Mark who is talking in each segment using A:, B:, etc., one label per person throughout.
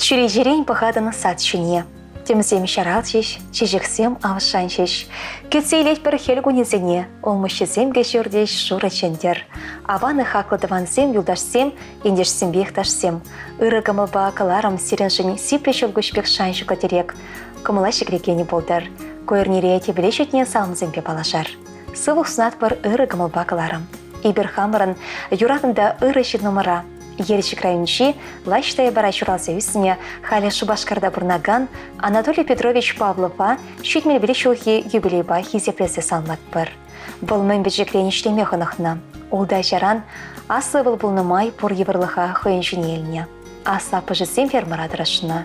A: Чӳречерен пӑхатӑн сад ҫине. Тӗмсем ҫаралчӗҫ, чечексем авшанчӗҫ. Кӗтсе илетпӗр хӗл кунӗсене, улмуҫҫисем кӗҫӗртӗҫ шурӑ чӗнтӗр. Аван хаклӑ тӑвансем, юлташсем, ентешсемпе йӑхташсем. Ырӑ кӑмӑлпа кӑларӑм сирӗншӗн сиплӗ ҫӑлкуҫ пек шанчӑклӑ тӗрек. Кӑмӑла ҫӗклекенӗ пултӑр. Ку эрнере тӗпеле ҫитнӗ саламсемпе паллашар. Сывлӑх сунатпӑр ырӑ кӑмӑлпа кӑларӑм. Эпир хамӑрӑн юратнӑ та ырӑ ҫыннӑмӑра Елчӗк районӗнчи Лаҫ Таяпара ҫуралса ӳснӗ, халӗ Шупашкарта пурӑнакан Анатолий Петрович Павлова 75 ҫулхи юбилейпа хисеплесе саламлатпӑр. Вӑл мӗн пӗчӗкрен ӗҫлеме хӑнӑхнӑ. Ултӑ ачаран аслӑ ывӑл пулнӑ май пур йывӑрлӑха хӑйӗн ҫине илнӗ. Аслӑ аппӑшӗсем фермӑра тӑрӑшнӑ.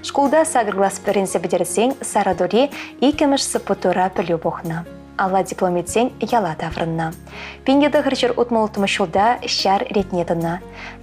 A: Шкулта сакӑр класс вӗренсе пӗтерсен Саратоври иккӗмӗш СПТУра пӗлӳ пухнӑ. Алла диплом илсен яла таврӑннӑ. 1960 ҫулта ҫар ретне тӑнӑ.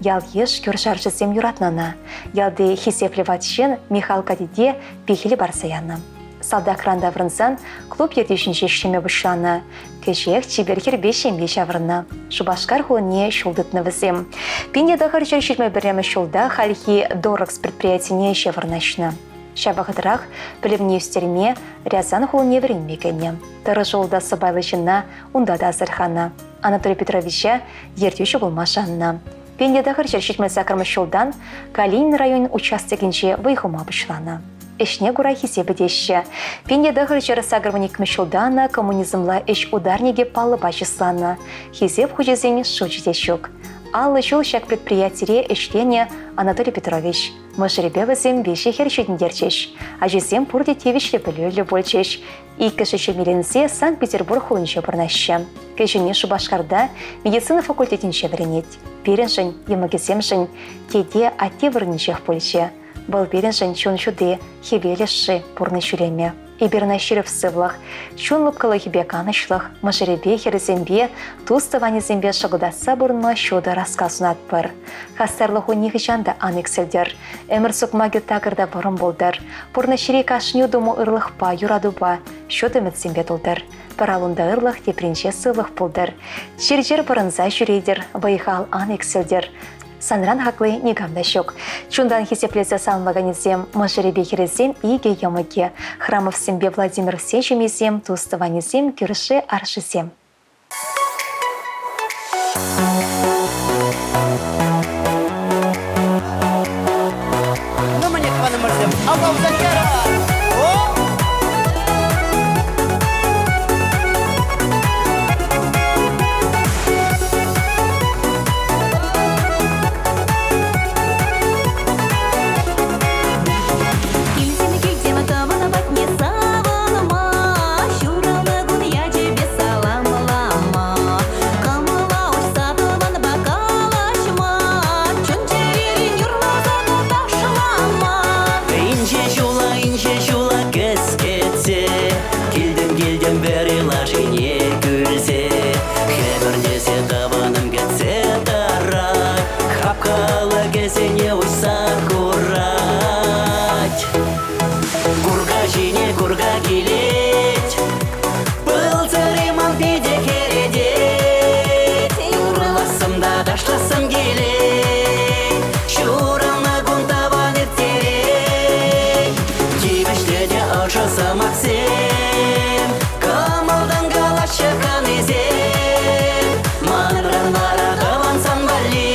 A: Ял-йыш кӳршӗ-аршӑсем юратнӑ ӑна. Ялти хисеплӗ ват ҫын Михал Катите пехил парса янӑ. Салтакран таврӑнсан клуб ертӳҫинче ӗҫлеме пуҫланӑ. Кӗҫех чипер хӗрпе ҫемье ҫаврӑннӑ. Шупашкар хулине ҫул тытнӑ вӗсем. 1971 ҫулта хальхи Дорокс предприятине ӗҫе вырнаҫнӑ. Ҫав вӑхӑтрах пӗлӗвне ӳстерме Рязан хулине вӗренме кӗнӗ. Тӑрӑшуллӑ сӑпайлӑ ҫынна унта та асӑрханӑ. Анатолий Петровича ертӳҫӗ пулма шаннӑ. 1978 ҫултан Калинин район участокӗнче вӑй хума пуҫланӑ. Ӗҫне кура хисепӗ теҫҫӗ. 1982 ҫулта ӑна коммунизмла ӗҫ ударникӗ паллӑпа чысланӑ. Хисеп хучӗсен шучӗ те ҫук. 50 ҫул ҫак предприятире ӗҫленӗ Анатолий Петрович. Мӑшӑрӗпе вӗсем виҫӗ хӗр ҫитӗнтерчӗҫ. Ачисем пурте тивӗҫлӗ пӗлӳллӗ пулчӗҫ. Иккӗшӗ ҫемьеленсе Санкт-Петербург хулинче пурӑнаҫҫӗ. Кӗҫӗнни Шупашкарта медицина факультетӗнче вӗренет. Пирӗншӗн, йӑмӑкӗсемшӗн, тете атте вырӑнӗнчех пулчӗ. Вӑл пирӗншӗн чун ҫути, хӗвел ӑшши, пурнӑҫ ҫӳреме. Эпир ӑна ҫирӗп сывлӑх, чун лӑпкӑлӑхӗпе канӑҫлӑх, мӑшӑрӗпе, хӗрӗсемпе, тус-тӑванӗсемпе шӑкӑлтатса пурӑнма ҫутӑ раска сунатпӑр. Хастарлӑху нихӑҫан та ан иксӗлтӗр. Ӗмӗр сукмакӗ такӑр та вӑрӑм пултӑр. Пурнӑҫри кашни утӑму ырлӑхпа, юратупа, ҫут ӗмӗтсемпе тултӑр. Пӗр аллунта ырлӑх, тепринче сывлӑх пултӑр. Чир-чӗр пӑрӑнса ҫӳретӗр, вӑй-хал ан иксӗлтӗр. Санран хакли никам та ҫук. Чунтан хисеплесе саламлаканӗсем мӑшӑрӗпе хӗрӗсем икӗ йӑмӑкӗ, Храмовсемпе Владимировсен ҫемйисем, тус-тӑванӗсем, кӳрши-аршисем.
B: Ну, мӗне тӑванӑмӑрсем, алла
C: Килсем, килсем тӑван патне савӑнма, ҫуралнӑ кун ячӗпе саламлама, кӑмӑла уҫса тӑванпа калаҫма, чун-чӗререн юрласа та ташлама.
B: Инҫе ҫула, инҫе ҫула кӗскетсе, килтӗм, килтӗм вӗри лашине кӳлсе, хӗпӗртесе тӑванӑм кӗтсе тӑрать, хапха алӑкӗсене уҫса курать. Курка ҫине курка килет, пыл сӑри ман пите хӗретет. Юрлассӑм та ташлассӑм килет, ҫуралнӑ кун тӑван ирттерет. Тивӗҫлӗ те ӑшӑ сӑмахсем, кӑмӑлтан калаҫҫӗ хӑнисем. Манран вара тӑван сан валли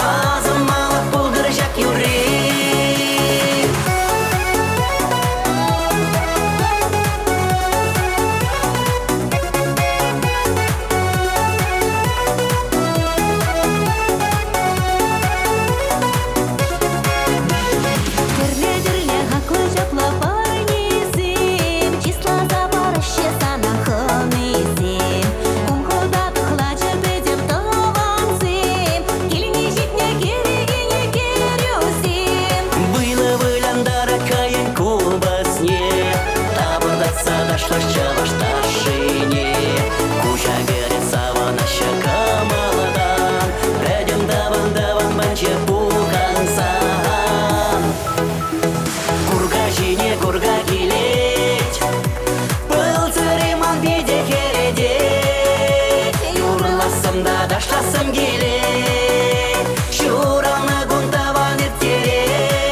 B: асӑнмалӑх пултӑр ҫак юрри.
C: Тӗрлӗ-тӗрлӗ хаклӑ ҫапла парнесем чысласа параҫҫӗ сана хӑнисем. Кум-хӑта тӑхлачӑ пӗтӗм тӑвансем, килне ҫитнӗ кӗрекене кӗрӳсем.
B: Вылӑ вылянтарать хӑйӗн купӑсне, тапӑртатса ташлать чӑваш ташшине. Куҫа кӗрет савӑнаҫҫӗ кӑмӑлтан, пӗтӗм тӑван-тӑван панчӗ пухӑнсан. Курка ҫине курка килет, пыл сӑри ман пите хӗретет. Юрлассӑм та ташлассӑм килет, ҫуралнӑ кун тӑван ирттерет.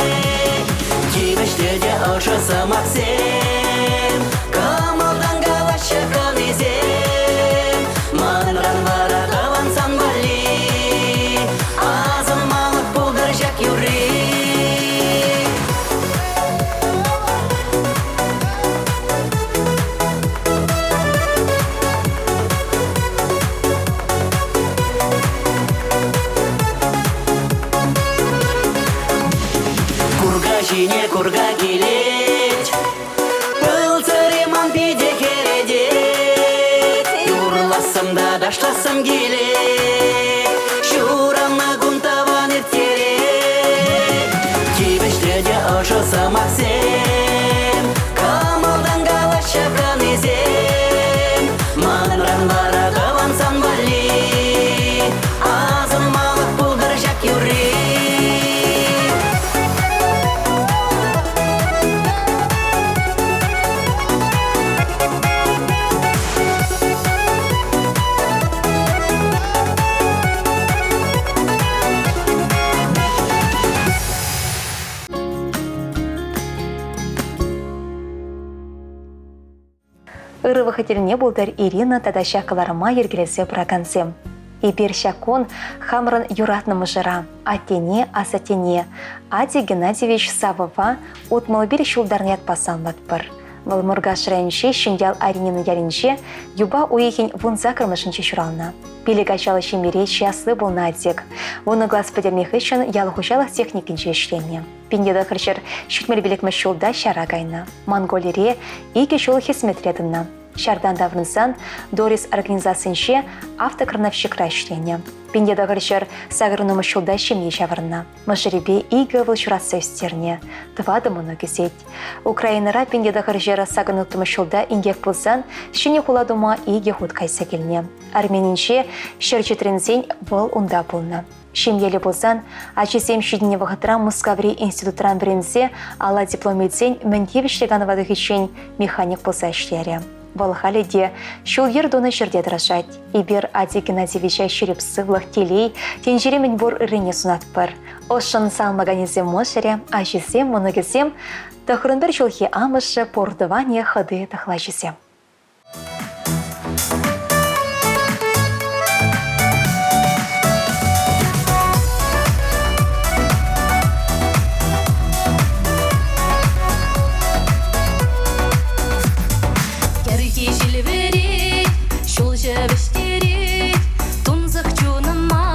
B: Ташлассӑм килет, ҫуралнӑ кун тӑван ирттерет. Тивӗҫлӗ те ӑшӑ сӑмахсем, кӑмӑлтан калаҫҫӗ хӑнисем. Манран вара тӑван сан валли асӑнмалӑх пултӑр ҫак юрри.
A: Ырӑ вӑхӑт тӗлне пултӑр Ирина тата ҫак кӑларӑма йӗркелесе пыракансем. Эпир ҫак кун хамӑрӑн юратнӑ мӑшӑра, аттене, асаттене, Ати Геннадьевич Савова 61 ҫултарнӑ ятпа саламлатпӑр. Вӑл Муркаш районӗнчи Ҫӗньял Аринина ялӗнче юпа уйӑхӗн 18-мӗшӗнче ҫуралнӑ. Пилӗк ачаллӑ ҫемьере чи асли пулнӑ Атик. Вунӑ класс пӗтернӗ хыҫҫӑн ял хуҫалӑх техникинче ӗҫленӗ. 1975 ҫулта ҫара кайнӑ. Монголире икӗ ҫул хӗсметре тӑнӑ. Ҫартан таврӑнсан Дорис организацинче автокрановщикра ӗҫленӗ. 1980 ҫулта ҫемье ҫавӑрнӑ. Мӑшӑрӗпе икӗ ывӑл ҫуратса ӳстернӗ, тӑватӑ мӑнук ӳсет. Украинӑра 1986 ҫулта инкек пулсан ҫӗнӗ хула тума икӗ хут кайса килнӗ. Арменинче ҫӗр чӗтренсен вӑл унта пулнӑ. Ҫемьеллӗ пулсан ачисем ҫитӗннӗ вӑхӑтра Мускаври институтран вӗренсе алла диплом илсен мӗн тивӗҫлӗ канӑва тухиччен механик пулса ӗҫлерӗ. Вӑл халӗ те ҫул-йӗр тунӑ ҫӗрте тӑрӑшать. Эпир Ати Геннадьевича ҫирӗп сывлӑх, телей, тӗнчери мӗнпур ыррине сунатпӑр. Ӑшшӑн салмаканӗсем мӑшӑрӗ, ачисем, мӑнукӗсем, тӑхрӑн пӗр ҫулхи амӑшӗ, пур тӑванӗ, хӑти, тӑхлачисем.
C: Кӗрхи ҫил вӗрет, ҫулҫӑ вӗҫтерет, тунсӑх чунӑма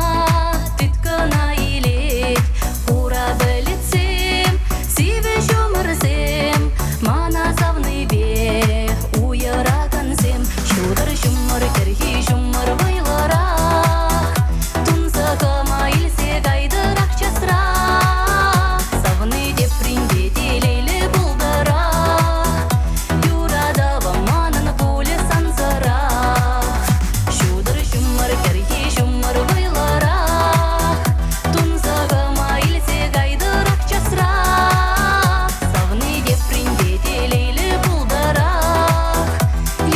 C: тыткӑна илет. Хура пӗлӗтсем, сивӗ ҫумӑрсем мана савнипе уйӑракансем. Ҫутӑр ҫумӑр, кӗрхи ҫумӑр вӑйлӑрах, тунсӑхӑма илсе кайтӑрах часрах. Савни тепринпе телейлӗ пултӑрах. Юратӑвӑм манӑн пулӗ сансӑрах. Ҫутӑр ҫумӑр, кӗрхи ҫумӑр вӑйлӑрах. Тунсӑхӑма илсе кайтӑрах часрах. Савни тепринпе телейлӗ пултӑрах.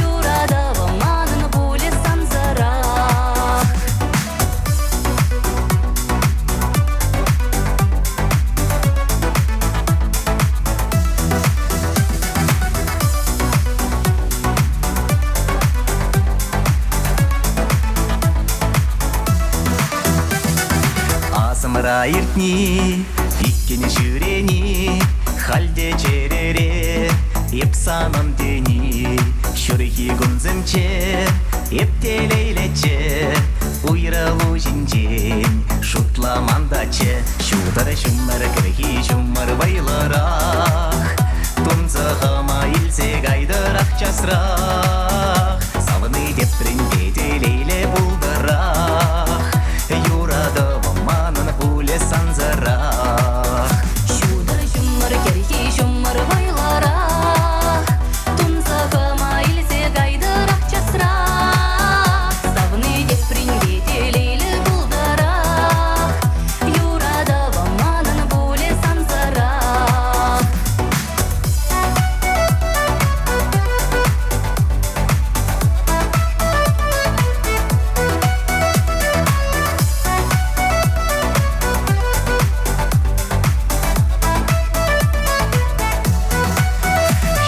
C: Юратӑвӑм манӑн пулӗ сансӑрах.
B: Асӑмра иртни, иккӗн ҫӳрени, халь те чӗрере эп санӑн тени. Ҫурхи кунсенче эп телейлӗччӗ, уйрӑлу ҫинчен шутламан таччӗ. Ҫутӑр ҫумӑр, кӗрхи ҫумӑр вӑйлӑрах, тунсӑхӑма илсе кайтӑрах часрах. Савни тепринпе телейлӗ пултӑрах, юратӑвӑм манӑн пулӗ сансӑрах.
C: Ҫутӑр ҫумӑр, кӗрхи ҫумӑр вӑйлӑрах, тунсӑхӑма илсе кайтӑрах часрах. Савни тепринпе телейлӗ пултӑрах, юратӑвӑм манӑн пулӗ сансӑрах.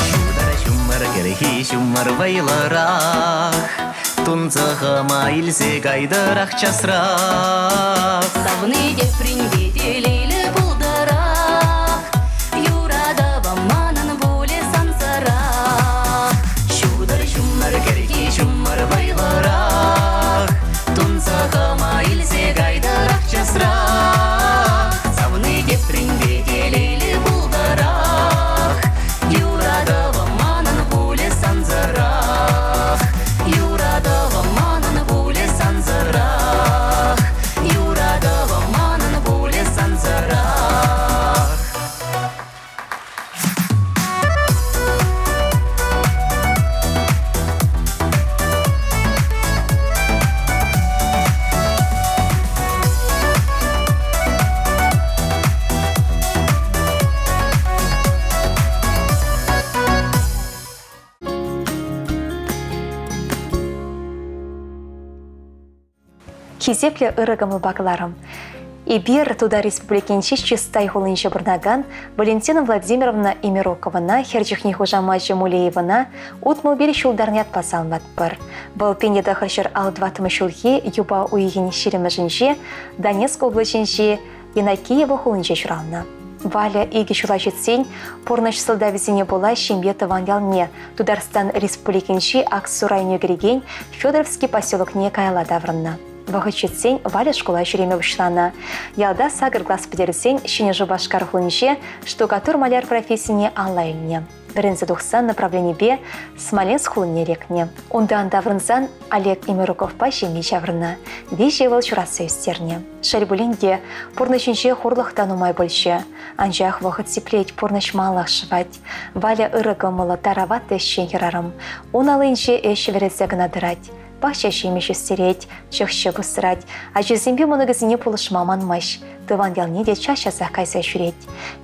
B: Ҫутӑр ҫумӑр, кӗрхи ҫумӑр вӑйлӑрах, тунсӑхӑма илсе кайтӑрах часрах.
C: Савни тепринпе телейлӗ пултӑрах, юратӑвӑм манӑн пулӗ сансӑрах.
B: Ҫутӑр ҫумӑр, кӗрхи ҫумӑр вӑйлӑрах, тунсӑхӑма илсе кайтӑрах часрах. Савни тепринпе телейлӗ пултӑрах, юратӑвӑм манӑн пулӗ сансӑрах. Юратӑвӑм манӑн пулӗ.
A: Хисеплӗ ырӑ кӑмӑлпа кӑларӑм. Эпир Тутар Республикинчи Чистай хулинче пурӑнакан Валентина Владимировна Имероковӑна хӗр чухне хушамачӗ Мулеевӑна 65 ҫултарни ятпа саламлатпӑр. Вӑл 1954 ҫулхи юпа уйӑхӗн ҫирӗмӗшӗнче Донецк облаҫӗнчи Енакиево хулинче ҫуралнӑ. Валя икӗ ҫула ҫитсен пурнӑҫ сӑлтавӗсене пула ҫемье тӑван ялне Тутарстан Республикинчи Аксу районне кӗрекен Федоровский поселокне каялла таврӑннӑ. Вӑхӑт ҫитсен Валя шкула ҫӳреме пуҫланӑ. Ялта сакӑр класс пӗтерсен Ҫӗнӗ Шупашкар хулинче штукатур-маляр профессине алла илнӗ. Вӗренсе тухсан направленипе Смоленск хулине лекнӗ. Унтан таврӑнсан Олег Имеруковпа ҫемье ҫаврӑннӑ. Виҫӗ ывӑл ҫуратса ӳстернӗ. Шел пулин те, пурнӑҫӗнче хурлӑх та нумай пулчӗ. Анчах вӑхӑт сиплет, пурнӑҫ малах шӑвать. Валя ырӑ кӑмӑллӑ, тарават ӗҫчен хӗрарӑм. Ун аллинче ӗҫ вӗресе кӑна тӑрать. Пахча ҫимӗҫ ӳстерет, чӑх-чӗп усрать, ачисемпе мӑнукӗсене пулӑшма манмасть. Тӑван ялне те час-часах кайса ҫӳрет.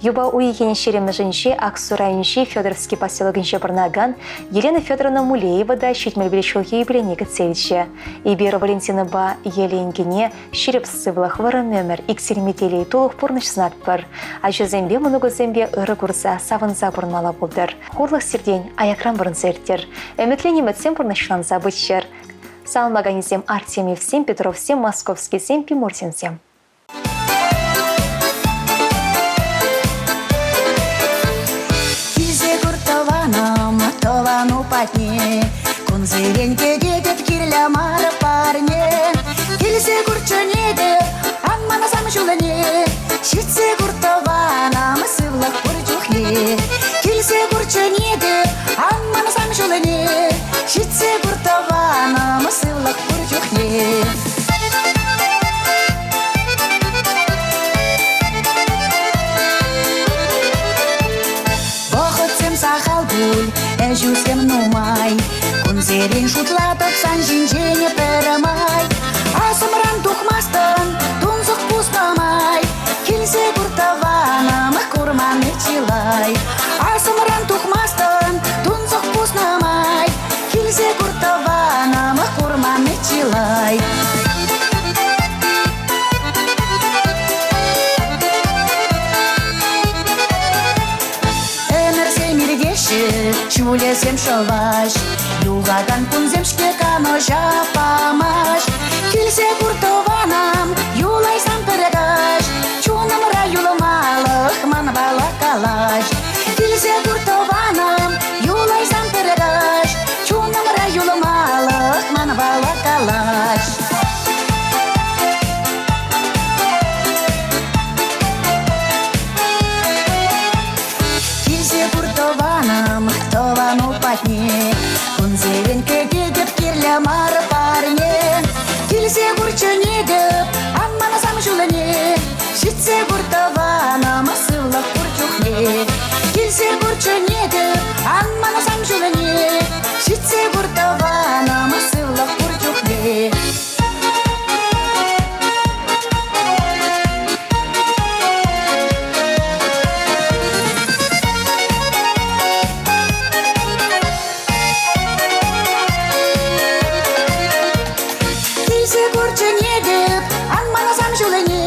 A: Юпа уйӑхӗн ҫирӗммӗшӗнче Аксу районӗнчи Федоровски поселокӗнче пурӑнакан Елена Федоровна Мулеева та 75 ҫулхи юбилейне кӗтсе илчӗ. Эпир Валентинӑпа Еленкине ҫирӗп сывлӑх, вӑрӑм ӗмӗр, иксӗлми телей, тулӑх пурнӑҫ сунатпӑр. Ачасемпе мӑнукӗсемпе ырӑ курса, савӑнса пурӑнмалла пултӑр. Хурлӑх сиртен аякран пурӑнса ирттер. Ӗмӗтлӗ ӗмӗтсем пурнӑҫланса пыччӑр. Саламлаканӗсем Артемьевсем, Петровсем, Московскисем, Пимурзинсем.
D: Килсе кур тӑванӑм, тӑвану патне, Кунсерен кӗтетӗп кирлӗ мар парне. Килсе кур чӗнетӗп, ан манасам ҫулне, Ҫитсе кур тӑванӑм, сывлӑх пур чухне. Килсе кур чӗнетӗп, ан манасам ҫулне, Ҫитсе кур тӑванӑм, сывлӑх пур чухне. Вӑхӑтсем сахал пуль, ӗҫӳсем нумай. Кунсерен шутлатӑп сан ҫинчен пӗрмай. Асӑмран тухмастӑн, тунсӑх пуснӑ май. Килсе кур тӑванӑм, курманни чылай. Асӑмран тухмастӑн, тунсӑх пуснӑ май. Килсе кур тӑванӑм, курманни чылай. Ӗмӗрсем иртеҫҫӗ, ҫулӗсем шӑваҫ, Юхакан кунсем-ҫке канӑҫа памаҫ. Килсе кур тӑванӑм, юлайсан пӗр каҫ, Чунӑмра юлмалӑх манпала калаҫ. Килсе кур тӑванӑм, юлайсан пӗр каҫ, Чунӑмра юлмалӑх манпала калаҫ. Килсе пур тӑванӑм, тӑвану патне, Кунсерен кӗтетӗп кирлӗ мар парне. Килсе кур чӗнетӗп, ан манасам ҫулне, Ҫитсе кур тӑванӑм, сывлӑх пур чухне. Килсе кур чӗнетӗп, ан манасам ҫулне, Ҫитсе кур тӑванӑм, сывлӑх пур чухне. Килсе курчӗнетӗп, ан манасам ҫулне,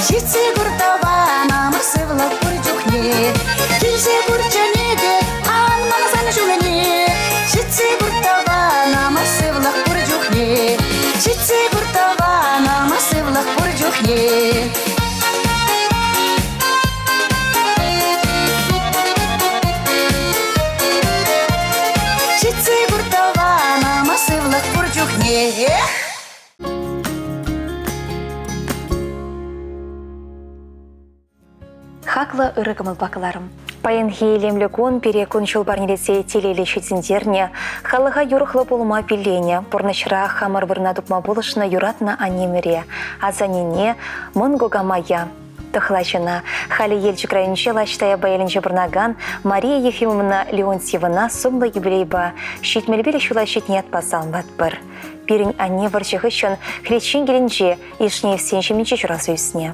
D: Ҫитсе кур тӑванӑм, сывлӑх пур чухне. Килсе курчӗнетӗп, ан манасам ҫулне, Ҫитсе кур тӑванӑм, сывлӑх пур чухне. Ҫитсе кур тӑванӑм, сывлӑх пур чухне. Ҫитсе кур тӑванӑм, сывлӑх пур чухне.
A: Хаклӑ ырӑ кӑмӑлпа кӑларӑм. Паянхи илемлӗ кун пире кун-ҫул парнелесе телейлӗ ҫитӗнтернӗ, халӑха юрӑхлӑ пулма пилленӗ, пурнӑҫра хамӑр вырӑна тупма пулӑшнӑ юратнӑ аннемӗре, асаннене, мӑн кукамая, тӑхлачӑна, халӗ Елчӗк районӗнчи Лащ Таяпа ялӗнче пурӑнакан Мария Ефимовна Леонтьевӑна сумлӑ юбилейпа 75 ҫула ҫитнӗ ятпа саламлатпӑр. Пирӗн анне вӑрҫӑ хыҫҫӑн хресчен килӗнче Ишнеевсен ҫемйинче ҫуралса ӳснӗ.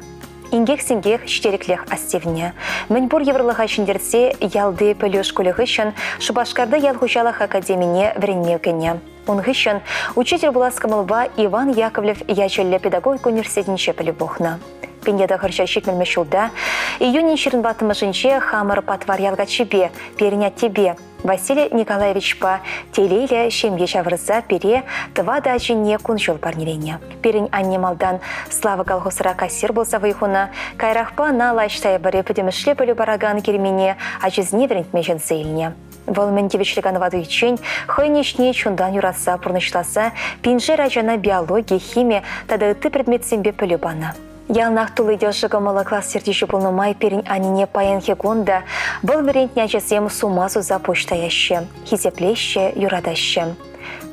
A: Инкек-синкек ҫителӗклех астивнӗ. Мӗнпур йывӑрлӑха ҫӗнтерсе ялти пӗлӳ шкулӗ хыҫҫӑн Шупашкарти ял хуҫалӑх академине вӗренме кӗнӗ. Ун хыҫҫӑн учитель пулас кӑмӑлпа Иван Яковлев ячӗллӗ педагогика университетӗнче пӗлӳ пухнӑ. 1970 ҫулта июнӗн 24-мӗшӗнче хамӑр патвар ял каччипе, пирӗн аттепе Василий Николаевичпа телейлӗ ҫемье ҫавӑрса пире тӑватӑ ачине кун-ҫул парнеленӗ. Пирӗн анне малтан Слава колхозра кассир пулса вӑй хунӑ, каярахпа ӑна Лаҫ Таяпари пӗтӗмӗшле пӗлӳ паракан кермене ачисене вӗрентме чӗнсе илнӗ. Вӑл мӗн тивӗҫлӗ канӑва тухиччен хӑйӗн ӗҫне чунтан юратса пурнӑҫласа пиншер ачана биологи, хими тата ытти предметсемпе пӗлӳ панӑ. Яланах тулли те ӑшӑ кӑмӑллӑ класс ертӳҫи пулнӑ май пирӗн аннене паянхи кун та вӑл вӗрентнӗ ачасем сума суса пуҫ таяҫҫӗ, хисеплеҫҫӗ, юратаҫҫӗ.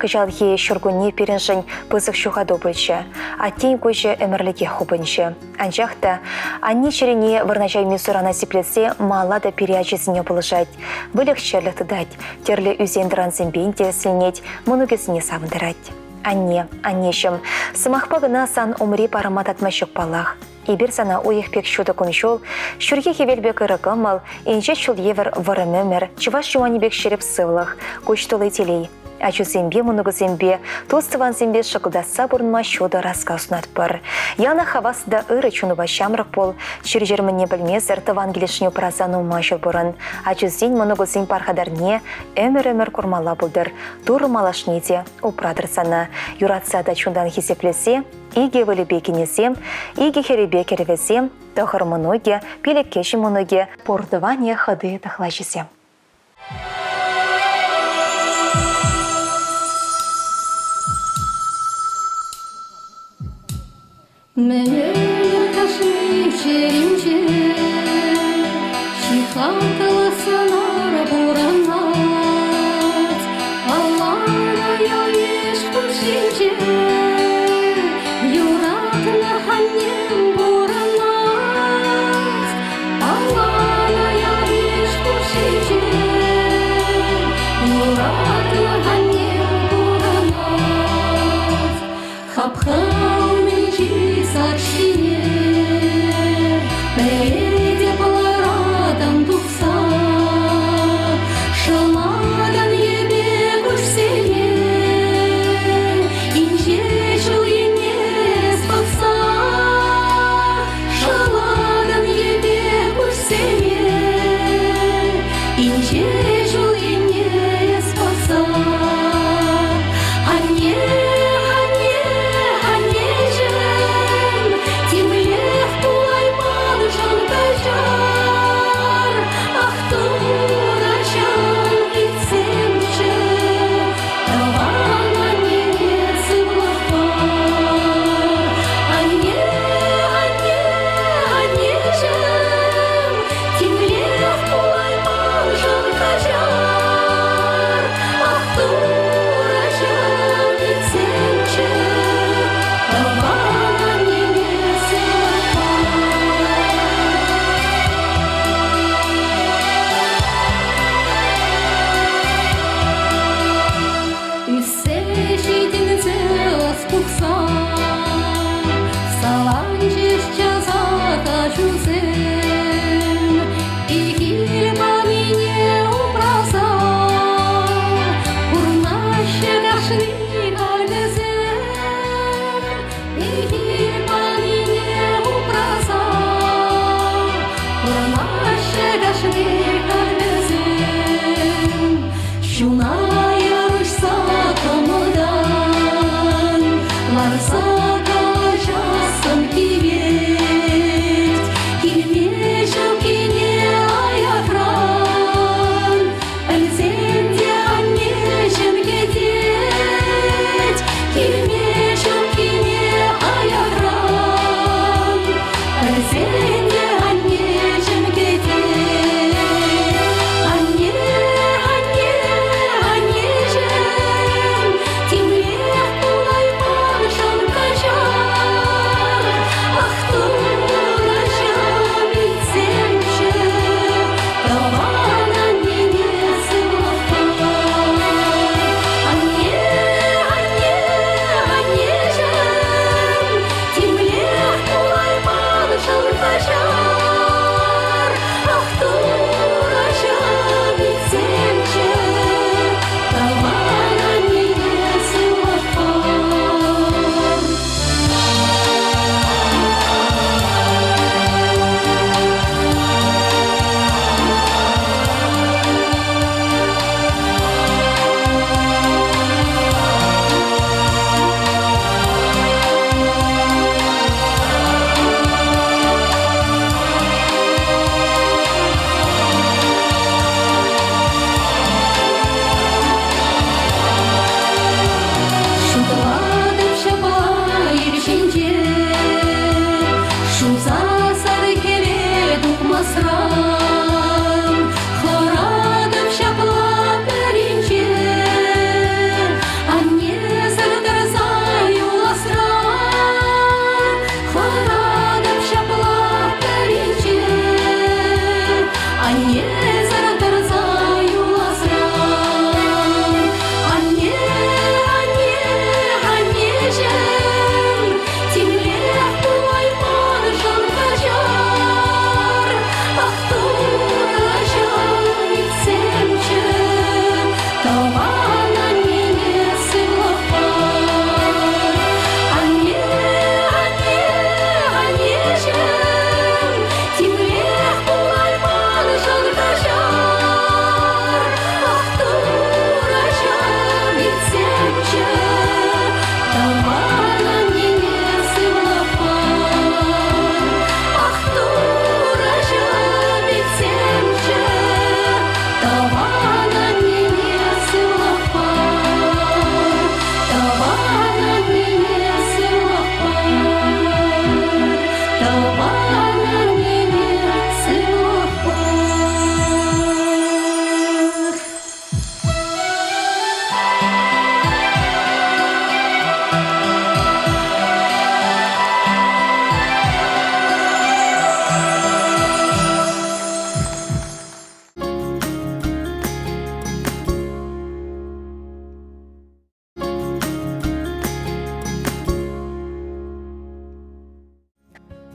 A: Кӑҫалхи ҫуркунне пирӗншӗн пысӑк ҫухату пулчӗ. Аттен куҫӗ ӗмӗрлӗхех хупӑнчӗ. Анчах та анне чӗрине вырнаҫайми сурана сиплесе мала та пире ачисене пулӑшать, выльӑх-чӗрлӗх тытать, тӗрлӗ ӳсен-тӑрансемпе интересленет, мӑнукӗсене савӑнтарать. Анне, аннеҫӗм, сӑмахпа кӑна сан умри парӑма татма ҫук паллах. Эпир сана уйӑх пек ҫутӑ кун-ҫул, ҫурхи хӗвел пек ырӑ кӑмӑл, инҫет ҫул евӗр вӑрӑм ӗмӗр, чӑваш юманӗ пек ҫирӗп сывлӑх, куҫ тулли телей. Ачусемпе, мӑнукусемпе, тус-тӑвансемпе шӑкӑлтатса пурӑнма ҫутӑ раска сунатпӑр. Яланах хавас та ырӑ чунупа ҫамрӑк пул, чир-чӗр мӗнне пӗлмесӗр тӑван килӗшне упраса нумай ҫул пурӑн. Ачусен, мӑнукусен пархатарне ӗмӗр-ӗмӗр курмалла пултӑр. Турӑ малашне те упратӑр сана. Юратса та чунтан хисеплесе икӗ ывӑлӗпе кинӗсем, икӗ хӗрӗпе кӗрӗвӗсем, тӑхӑр мӑнукӗ, пилӗк кӗҫӗн мӑнукӗ, пур тӑванӗ хӑти тӑхлачисем.
C: Мӗнер кашни чӗринче ҫыхатлӑ сӑнар пурӑнать. Палланӑ ял-йыш хушшинче юратнӑ аннем пурӑнать. Палланӑ ял-йыш хушшинче юратнӑ аннем пурӑнать. Хапха умӗнчи сак ҫине пӗлете пӑларатӑн тухса шӑлакан йӗпе куҫсене инҫе ҫул енне пӑхса шӑлакан йӗпе куҫсене инҫе ҫул енне пӑхса Анне, анне, аннеҫӗм, темлех пулайманшӑн каҫар. Ах, Турӑҫӑм, илтсемччӗ, тӑван аннене сывлӑх пар. Анне, анне, аннеҫӗм, темлех пулайманшӑн каҫар. Ах, Турӑҫӑм, илтсемччӗ, тӑван аннене сывлӑх пар. Ӳссе ҫитӗнсе ӑс пухса саланчӗҫ часах ачусем. Пехил панине упраса пурӑнаҫҫӗ кашни каллесем. Пехил панине упраса пурӑнаҫҫӗ кашни каллесем. Ҫуна ярӑҫса кӑмӑлтан ларса калаҫассӑм килет. Килме ҫуккине аякран пӗлсен те аннеҫӗм кӗтет. Килме ҫуккине аякран пӗлсен те аннеҫӗм кӗтет.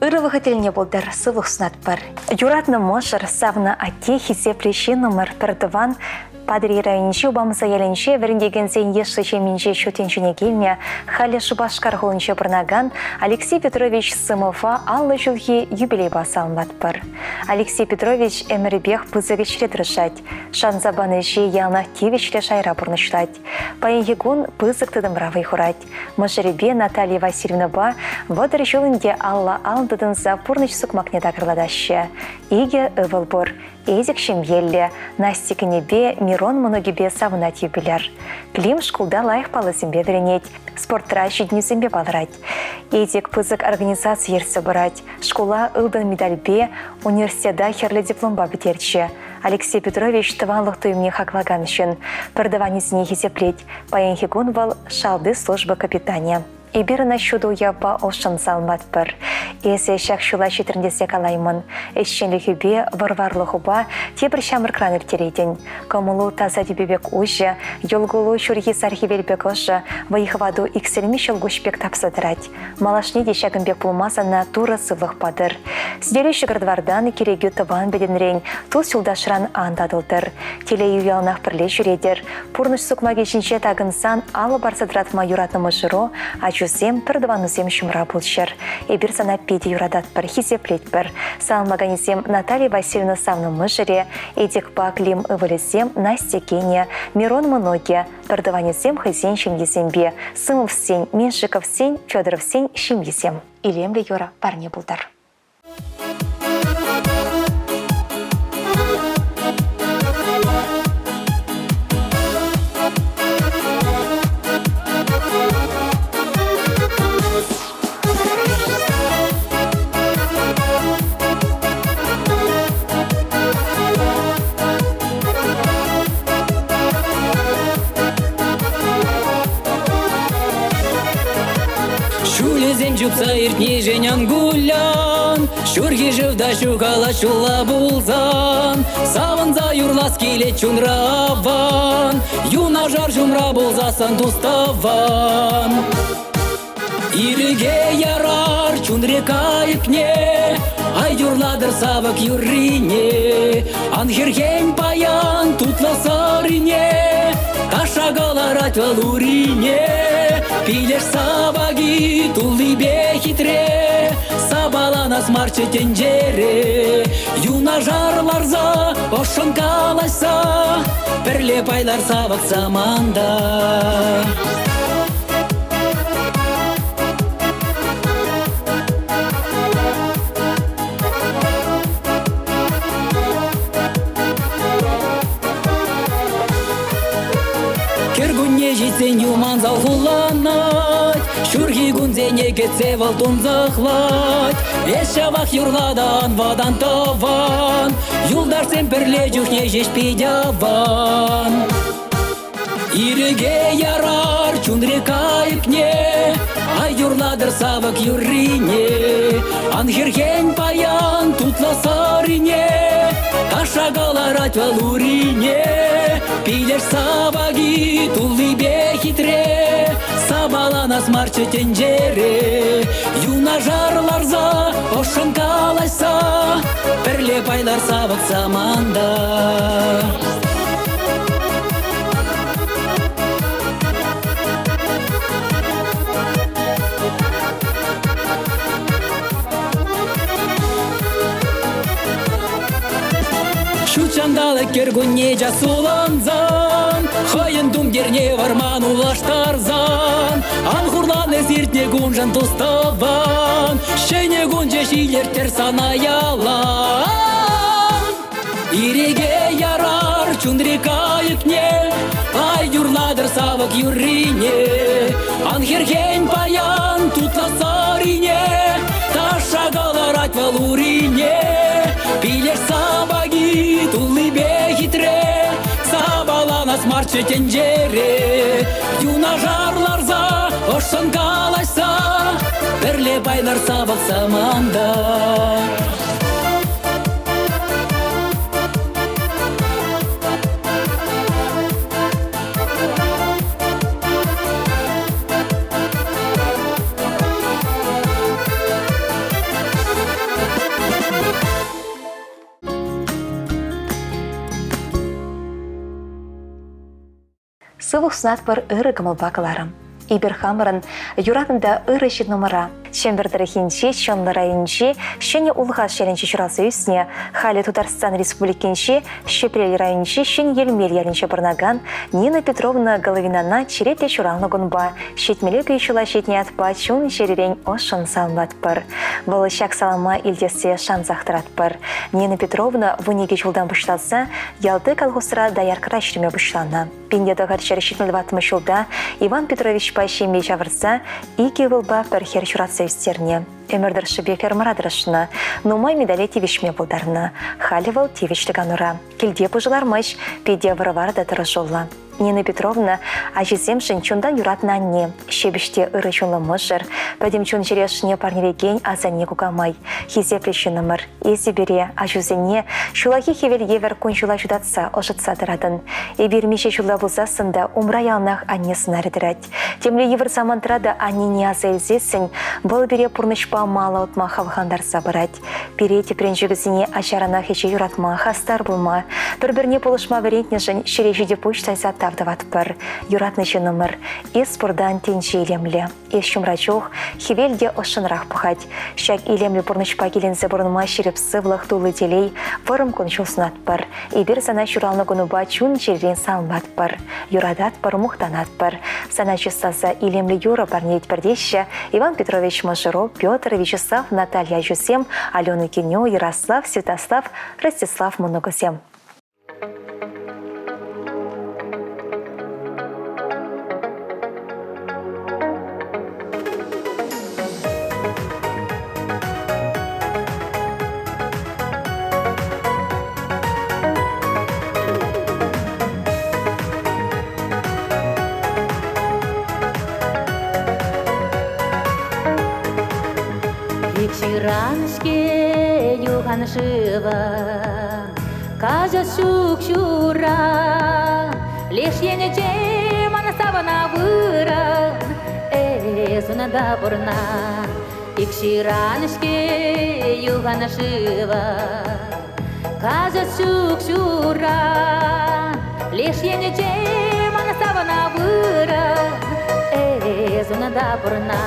A: Ырӑ вӑхӑт тӗлне пултӑр, сывлӑх сунатпӑр. Юратнӑ мӑшӑр, савнӑ атте, хисеплӗ ҫыннӑмӑр, пӗр тӑван Патӑрьел районӗнчи Упамса ялӗнче вӗрентекенсен йышлӑ ҫемйинче ҫут тӗнчене килнӗ, халӗ Шупашкар хулинче пурӑнакан Алексей Петрович Сымова 50 ҫулхи юбилейпа саламлатпӑр. Алексей Петрович ӗмӗрӗпех пысӑк ӗҫре тӑрӑшать, шанса панӑ ӗҫе яланах тивӗҫлӗ шайра пурнӑҫлать. Паянхи кун пысӑк тытӑмра вӑй хурать. Мӑшӑрӗпе Наталья Васильевнӑпа 30 ҫул ӗнтӗ алла ал тытӑнса пурнӑҫ сукмакне такӑрлатаҫҫӗ. Икӗ ывӑл пур. Эдик ҫемьеллӗ, Настя кинӗпе Мирон мӑнукӗпе савӑнать юбиляр. Клим шкулта лайӑх паллӑсемпе вӗренет, спортра ҫитӗнӳсемпе палӑрать. Эдик пысӑк организаци ертсе пырать, шкула ылтӑн медальпе, университета хӗрлӗ дипломпа пӗтерчӗ. Алексей Петрович тӑванлӑх туйӑмне хаклакан ҫын, пӗртӑванӗсене хисеплет. Паянхи кун вӑл шалти служба капитанӗ. Эпир ӑна ҫутӑ уявпа ӑшшӑн саламлатпӑр. Эсӗ ҫак ҫула ҫитрӗн тесе калаймӑн. Ӗҫченлӗхӳпе, вӑр-варлӑхупа тепӗр ҫамрӑкран ирттеретӗн. Кӑмӑлу таса тӳпе пек уҫӑ, йӑл-кулу ҫурхи сар хӗвел пек ӑшӑ, вӑй-хӑвату иксӗлми ҫӑлкуҫ пек тапса тӑрать. Малашне те ҫакӑн пек пулма сана Турӑ сывлӑх патӑр. Сӗтелӳ ҫӑкӑр-тӑвартан, кӗрекӳ тӑван пӗтӗмрен, тус-юлташран ан татӑлтӑр. Телейӳ яланах пӗрле ҫӳретӗр. Пурнӑҫ сукмакӗ ҫинче такӑнсан алӑ парса тӑратма юратнӑ мӑшӑру, ачусем, пӗртӑванусем ҫумра пулччӑр. Эпир сана питӗ юрататпӑр, хисеплетпӗр. Саламлаканӗсем Наталья Васильевна савнӑ мӑшӑрӗ, Эдикпа Клим ывӑлӗсем Настя кинӗ, Мирон мӑнукӗ, пӗртӑванӗсем хӑйсен ҫемйисемпе, Сымовсен, Меньшиковсен, Федоровсен ҫемйисем. Илемлӗ юрӑ парне пултӑр.
B: Ҫулӗсем чупса иртнишӗн ан кулян, Ҫурхи шыв та ҫухалать ҫулла пулсан. Савӑнса юрлас килет чунра аван, Юнашар ҫумра пулсассӑн тус-тӑван. Ирӗке ярар чунри кайӑкне, Ай юрлатӑр савӑк юррине. Ан хӗрхен паян тутлӑ сӑрине, Таша кӑларать вӑл урине. Пилеш сапаки туллипе хитре, Сапаланас марччӗ тӗнчере. Юнашар ларса, ӑшшӑн калаҫса, Пӗрле пайлар савӑк саманта. Кӗркунне ҫитсен юман салхулланать, Ҫурхи кунсене кӗтсе вӑл тунсӑхлать. Эс ҫавах юрлатан вӑтан тӑван, Юлташсем пӗрле чухне ҫеҫ пит аван. Ирӗке ярар чунри кайӑкне, Ай юрлатӑр савӑк юррине. Ан хӗрхен паян тутлӑ сӑрине, Таша кӑларать вӑл урине. Пилеш сапаки туллипе хитре, Сапаланас марччӗ тӗнчере. Юнашар ларса, ӑшшӑн калаҫса, Пӗрле пайлар савӑк саманта. Ҫут ҫанталӑк кӗркунне час сулӑнсан, хӑйӗн тумтирне вӑрман улӑштарсан, ан хурлан эс иртнӗ куншӑн тус-тӑван, ҫӗнӗ кун ҫеҫ илӗрттӗр сана ялан. Ирӗке ярар чунри кайӑкне, Ай юрлатӑр савӑк юррине. Ан хӗрхен паян тутлӑ сӑрине, Таша кӑларать вӑл урине. Пилеш сапаки туллипе хитре, Сапаланас марччӗ тӗнчере. Юнашар ларса, ӑшшӑн калаҫса, Пӗрле пайлар савӑк саманта.
A: Сывлӑх сунатпӑр ырӑ кӑмӑлпа кӑларӑм. Эпир хамӑрӑн юратнӑ та ырӑ ҫыннӑмӑра Чӗмпӗр тӑрӑхӗнчи Чӑнлӑ районӗнчи Ҫӗнӗ Улхаш ялӗнче ҫуралса ӳснӗ, халӗ Тутарстан Республикинчи Ҫӗпрел районӗнчи Ҫӗн Йӗлмел ялӗнче пурӑнакан Нина Петровна Головинана черетлӗ ҫуралнӑ кунпа ҫитмӗле кӳ ҫула ҫитнӗ ятпа чун-чӗререн ӑшшӑн саламлатпӑр. Вӑл ҫак салама илтессе шансах тӑратпӑр. Нина Петровна 12 ҫултан пуҫласа ялти колхозра дояркӑра ӗҫлеме пуҫланӑ. 1974 ҫулта Иван Петровичпа ҫемье ҫавӑрса икӗ ывӑлпа пӗр хӗр ҫуратса ӳстернӗ. Ӗмӗр тӑршшӗпе фермӑра тӑрӑшнӑ, нумай медале тивӗҫме пултарнӑ. Халӗ вӑл тивӗҫлӗ канура. Килте пушӑ лармасть, питӗ вӑр-вар та тӑрӑшуллӑ. Нина Петровна ачисемшӗн чунтан юратнӑ анне, ҫепӗҫ те ырӑ чунлӑ мӑшӑр, пӗтӗм чун-чӗре ӑшне парнелекен асанне-кукамай. Хисеплӗ ҫыннӑмӑр, эсӗ пире, ачусене, ҫуллахи хӗвел евӗр кун-ҫула ҫутатса, ӑшӑтса тӑратӑн. Эпир миҫе ҫулта пулсассӑн та умра яланах анне сӑнарӗ тӑрать. Темле йывӑр самантра та аннене аса илсессӗн вӑл пире пурнӑҫпа мала утма хавхалантарса пырать. Пире тӗпренчӗкӗсене ачаранах ӗҫе юратма, хастар пулма, пӗр-пӗрне пулӑшма вӗрентнӗшӗн ҫӗре ҫити пуҫ тайса тав тӑватпӑр. Юратнӑ ҫыннӑмӑр, эс пуртан тӗнче илемлӗ. Эс ҫумра чух хӗвел те ӑшшӑнрах пӑхать. Ҫак илемлӗ пурнӑҫпа киленсе пурӑнма ҫирӗп сывлӑх, тулли телей, вӑрӑм кун-ҫул сунатпӑр. Эпир сана ҫуралнӑ кунупа чун-чӗререн саламлатпӑр, юрататпӑр, мухтанатпӑр. Сана чысласа илемлӗ юрӑ парнелетпӗр теҫҫӗ Иван Петрович мӑшӑру, Петр, Вячеслав, Наталья ачусем, Алена киню, Ярослав, Святослав, Ростислав мӑнукӗсем.
C: Ҫыран-ҫке юхан шывӑм, Каҫа ҫук ҫура. Леш енӗнче ман савӑна вырӑн, Эс унта пурна. Ик ҫыран-ҫке юхан шывӑм, Каҫа ҫук ҫура. Леш енӗнче ман савӑна вырӑн, Эс унта пурна.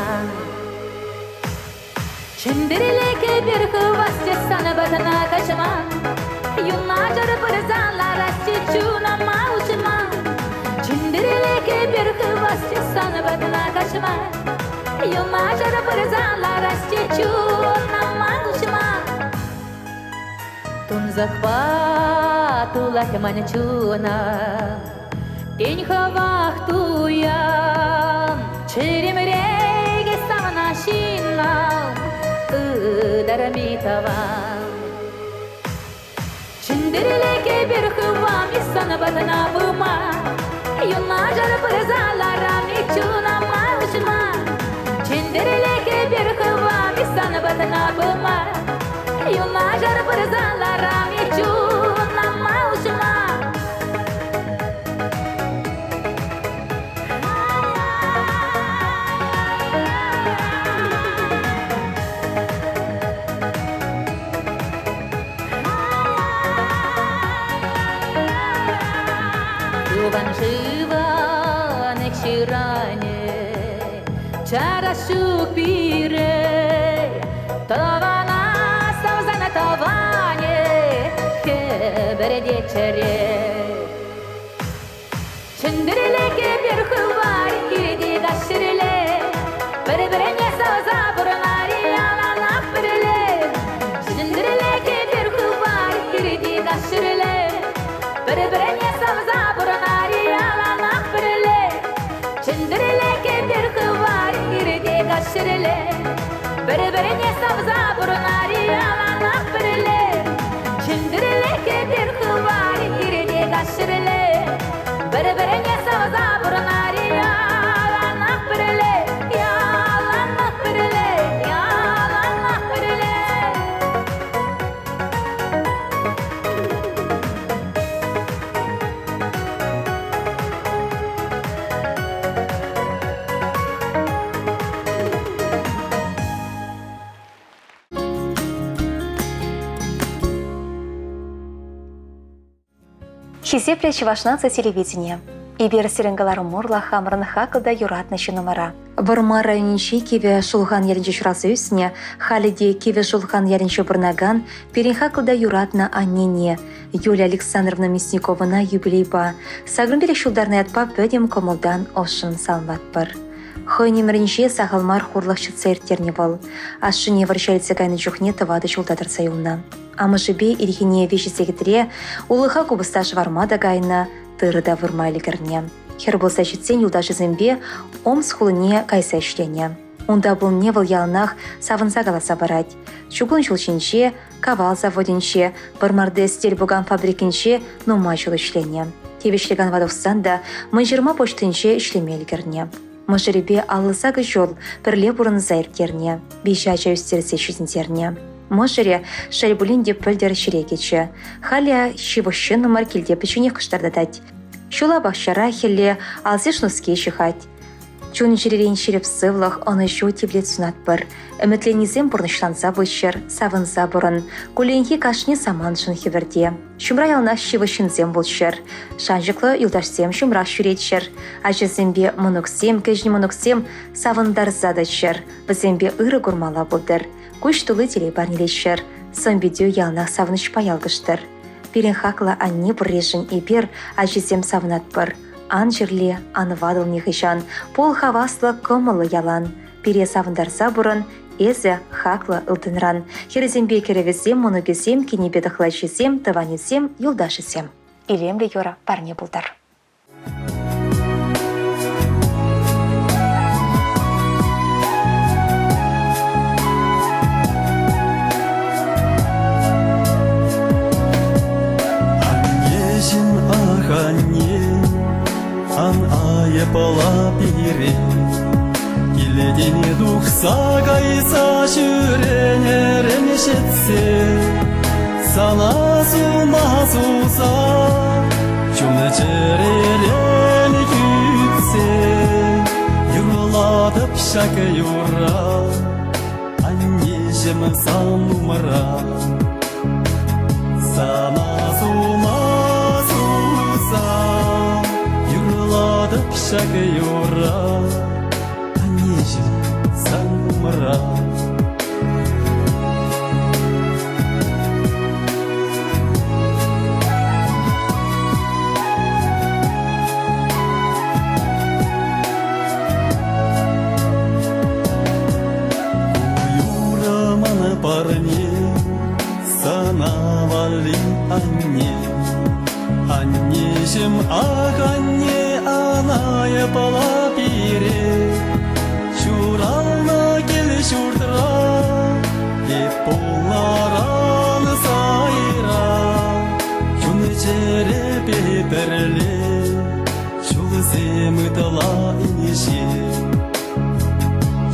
C: Чӗмпӗрле кӗпер хывасчӗ сана патна каҫма. Юнашар пырса ларасчӗ чунӑма уҫма. Чӗмпӗрле кӗпер хывасчӗ сана патна каҫма. Юнашар пырса ларасчӗ чунӑма уҫма. Тунсӑхпа тулать ман чуна. Тен, хӑвах туян, чӗремре савна ҫыннам, ытарми тӑван. Чӗнтӗрле кӗпер хывам, сан патна пыма, юнашар пырса ларам, чунӑма уҫма. Чӗнтӗрле кӗпер хывам, сан патна пыма, юнашар пырса ларам, чунӑма уҫма. Юханшывӑн ҫыранӗ чарас ҫук пире, тӑвана савсан тӑванӗ хӗпӗртет чӗре. Чӗнтӗрле кӗпер хывар, килте каҫ-ҫӗрле, пӗр-пӗрне савса пурӑнар яланах пӗрле. Чӗнтӗрле кӗпер хывар, килте каҫ-ҫӗрле, пӗр-пӗрне савса пурӑнар яланах пӗрле. Чӗнтӗрле кӗпер хывар, килте каҫ-ҫӗрле, пӗр-пӗрне савса пурӑнар яланах пӗрле. Чӗнтӗрле кӗпер хывар, килте каҫ-ҫӗрле, пӗр-пӗрне савса пурӑнар яланах пӗрле, яланах пӗрле, яланах пӗрле.
A: Хисеплӗ Чӑваш наци телевиденийӗ! Эпир сирӗн кӑларӑм урлӑ хамӑрӑн хаклӑ та юратнӑ ҫыннӑмӑра. Вӑрмар районӗнчи Кивӗ Шулхан ялӗнче ҫуралса ӳснӗ, халӗ те Кивӗ Шулхан ялӗнче пурӑнакан пирӗн хаклӑ та юратнӑ аннене Юлия Александровна Мясниковӑна юбилейпа 85 ҫултарнӑ ятпа пӗтӗм кӑмӑлтан ӑшшӑн саламлатпӑр. Хӑйӗн ӗмӗрӗнче сахал мар хурлӑх чӑтса ирттернӗ вӑл. Ашшӗне вӑрҫа илсе кайнӑ чухне тӑватӑ ҫулта тӑрса юлнӑ. Амӑшӗпе ирхине виҫӗ сехетре улӑха купӑста шӑварма та кайнӑ, тырӑ та вырма ӗлкӗрнӗ. Хӗр пулса ҫитсен юлташӗсемпе Омск хулине кайса ӗҫленӗ. Унта пулнине вӑл яланах савӑнса каласа парать. Чукун ҫул ҫинче, Кавал заводӗнче, Вӑрмарти сӗтел-пукан фабрикинче нумай ҫул ӗҫленӗ. Тивӗҫлӗ канӑва тухсан та Мӑнҫырма почтинче ӗҫлеме ӗлкӗрнӗ. Мӑшӑрӗпе 58 ҫул пӗрле пурӑнса ирттернӗ, виҫӗ ача ӳстерсе ҫитӗнтернӗ. Мӑшӑрӗ, шел пулин те, пӗлтӗр ҫӗре кӗчӗ. Халӗ ҫывӑх ҫыннӑмӑр килте пӗчченех кӑштӑртатать. Ҫула пахчара хӗлле алсиш-нуски ҫыхать. Чун-чӗререн ҫирӗп сывлӑх, ӑнӑҫу тивлет сунатпӑр. Ӗмӗтленнисем пурнӑҫланса пыччӑр, савӑнса пурӑн. Кулленхи кашни самантшӑн хӗпӗрте. Ҫумра яланах ҫывӑх ҫынсем пулччӑр. Шанчӑклӑ юлташсем ҫумрах ҫӳреччӗр. Ачасемпе мӑнуксем, кӗҫӗн мӑнуксем савӑнтарса тӑччӑр. Вӗсемпе ырӑ курмалла пултӑр. Куҫ тулли телей парнелеччӗр. Сӑн-питӳ яланах савӑнӑҫпа ялкӑштӑр. Пирӗн хаклӑ анне пурришӗн эпир, ачисем, савӑнатпӑр. Ан чирле, ан ватӑл нихӑҫан, пул хаваслӑ, кӑмӑллӑ ялан. Пире савӑнтарса пурӑн, эсӗ хаклӑ ылтӑнран. Хӗрӗсемпе кӗрӗвӗсем, мӑнукӗсем, кинӗпе тӑхлачисем, тӑванӗсем, юлташӗсем. Илемлӗ юрӑ парне пултӑр.
E: Аннеҫӗм, ах, анне, ан айӑпла пире. Килтен тухса кайса ҫӳренӗрен ҫитсе сана сума суса чун-чӗререн кӳтсе юрлатӑп ҫак юрра. Аннеҫӗм сан умра Сана сума суса Юрлатӑп ҫак юрра Аннеҫӗм сан умра. Юрӑ ман парне сана валли, анне. Аннеҫӗм, ах, анне, ана япала пире. Ҫуралнӑ кил-ҫуртра эп пулнӑран сайра. Чун-чӗрепе пӗрле ҫулсем ытла инҫе.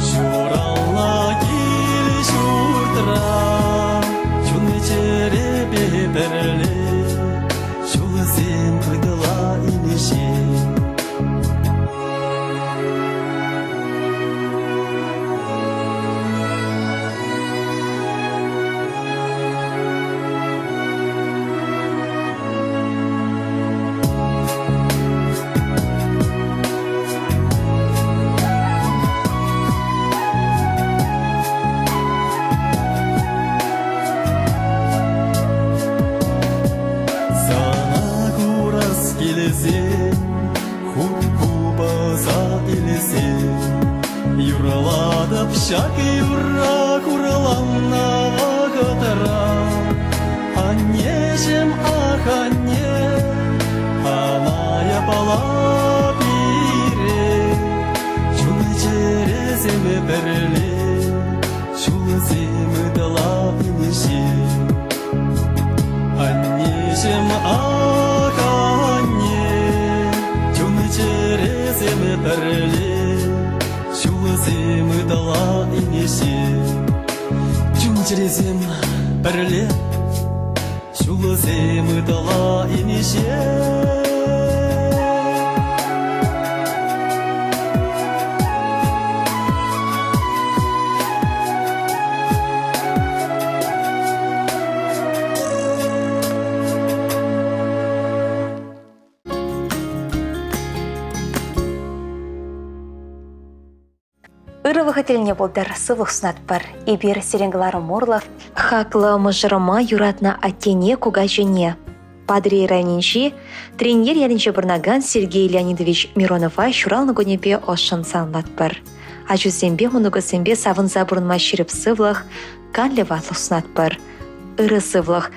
E: Ҫуралнӑ кил-ҫуртра чун-чӗрепе пӗрле ҫулсем ытла инҫе. Сана курас килсен, хут купӑса илсен, юрлатӑп ҫак юрра хурланнӑ вӑхӑтра. Аннеҫӗм, ах, анне, ана япала пире, чун-чӗресем пӗрле, ҫулсем ытла инҫе. Аннеҫӗм, ах, анне, чун-чӗресем пӗрле, ҫулсем ытла инҫе. Чун-чӗресем пӗрле, ҫулсем ытла инҫе.
A: Ырӑ вӑхӑт тӗлне пултӑр, сывлӑх сунатпӑр. Эпир сирӗн кӑларӑм урлӑ хаклӑ мӑшӑрӑма юратнӑ аттене, кукаҫине Патӑрьел районӗнчи Треньел ялӗнче пурӑнакан Сергей Леонидович Миронова ҫуралнӑ кунӗпе ӑшшӑн саламлатпӑр. Ачусемпе мӑнукӑсемпе савӑнса пурӑнма ҫирӗп сывлӑх, канлӗ ватлӑх сунатпӑр. Ырӑ сывлӑх,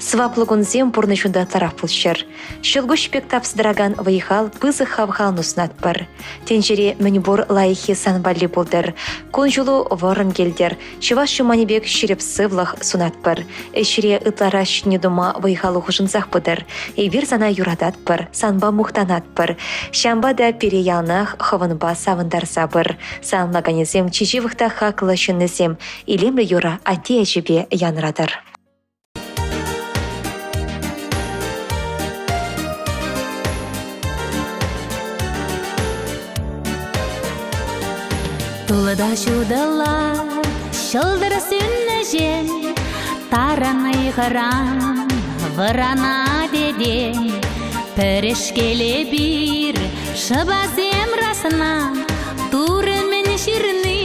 A: сӑваплӑ кунсем пурнӑҫунта ытларах пулччӑр. Ҫӑлкуҫ пек тапса тӑракан вӑй-хал пысӑк хавхалану сунатпӑр. Тӗнчере мӗнпур лайӑххи сан валли пултӑр. Кун-ҫулу вӑрӑм килтӗр. Чӑваш юманӗ пек ҫирӗп сывлӑх сунатпӑр. Ӗҫре ытларах ҫитӗнӳ тума вӑй-халу хушӑнсах пытӑр. Эпир сана юрататпӑр, санпа мухтанатпӑр. Ҫавӑнпа та пире яланах хӑвӑнпа савӑнтарса пыр. Саламлаканӗсем чи ҫывӑх та хаклӑ ҫыннисем. Илемлӗ юрӑ атте ячӗпе янратӑр.
C: Тулӑта ҫутӑла ҫӑлтӑр сӳннӗҫем тарӑн ыйхӑран вӑранать этем. Пӗрешкел эпир шӑпасем расна Турӑ мӗн ҫырни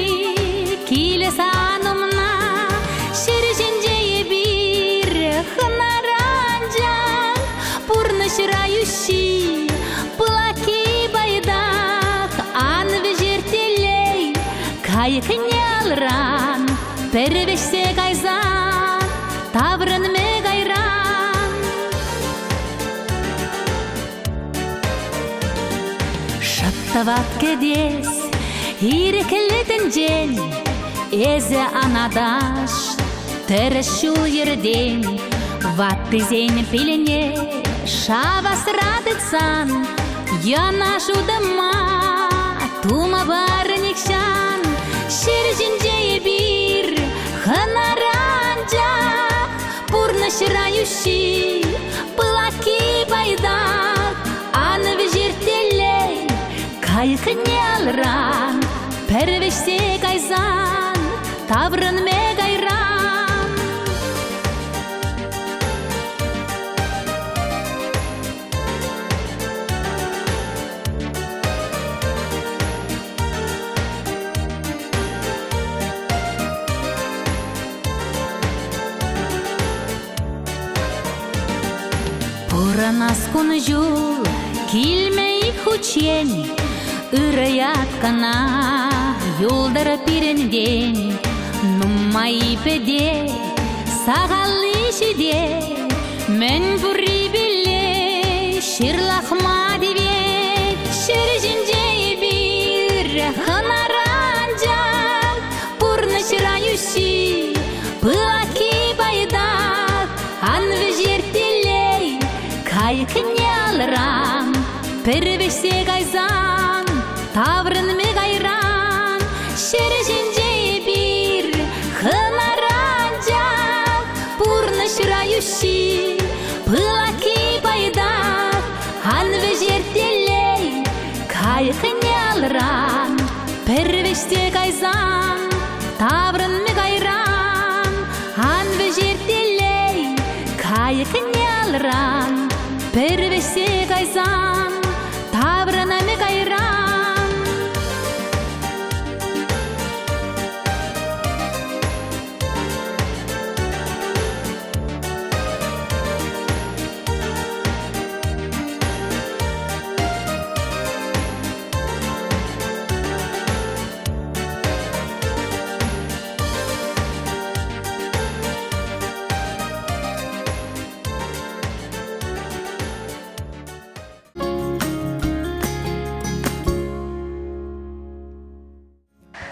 C: килӗ сан умна. Ҫӗр ҫинче эпир хӑнара анчах пурнӑҫра йӳҫҫи пылакки пайтах. Ан вӗҫер телей кайӑкне алран пӗр вӗҫсе кайсан таврӑнмӗ кайран. Шӑп тӑват кӗтес ирӗклӗ тӗнчен эсӗ ан аташ тӗрӗс ҫул-йӗртен ваттисен пилне шавасра тытсан йӑнӑш утӑма тума пар нихҫан. Ҫӗр ҫинче эпир хӑнара анчах пурнӑҫра йӳҫҫи пылакки пайтах. Ан вӗҫер телей кайӑкне алран пӗр вӗҫсе кайсан таврӑнмӗ кайран. Пурӑнас кун-ҫул килме-и хутчен, Ырӑ ят кӑна юлтӑр пирӗнтен. Нумай пӗтет, сахалли ҫитет, Мӗн пуррипелле ҫырлахма тивет. Ҫӗр ҫинче эпир хӑнара анчах, Пурнӑҫра йӳҫҫи, пылакки пайтах. Ан вӗҫер телей кайӑкне алран, Пӗр вӗҫсе кайсан таврӑнмӗ кайран. Ҫӗр ҫинче эпир хӑнара анчах, Пурнӑҫра йӳҫҫи, пылакки пайтах. Ан вӗҫер телей кайӑкне алран, Пӗр вӗҫсе кайсан таврӑнмӗ кайран. Ан вӗҫер телей кайӑкне алран, Пӗр вӗҫсе кайсан таврӑнмӗ кайран.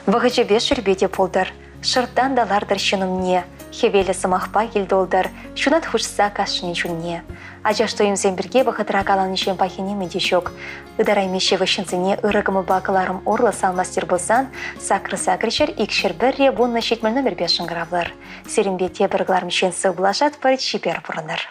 A: Вӑхӑчӗпе шӳрпе те пултӑр, шӑрттан та лартӑр ҫын умне, хӗвеллӗ сӑмахпа кил тултӑр, ҫунат хушса кашнин чунне. Ачаш туйӑмсем пирки вӑхӑтра каланӑҫем пахи нимӗн те ҫук. Ытарайми ҫывӑх ҫынсене ырӑ кӑмӑлпа кӑларӑм урлӑ салмастер пулсан сакӑр сакӑр ҫӗр икҫӗр пӗрре вуннӑ ҫитмӗл номерпе шӑнкӑравлӑр. Сирӗнпе тепӗр кӑларӑмччен сывпуллашатпӑр, чипер пурӑнӑр.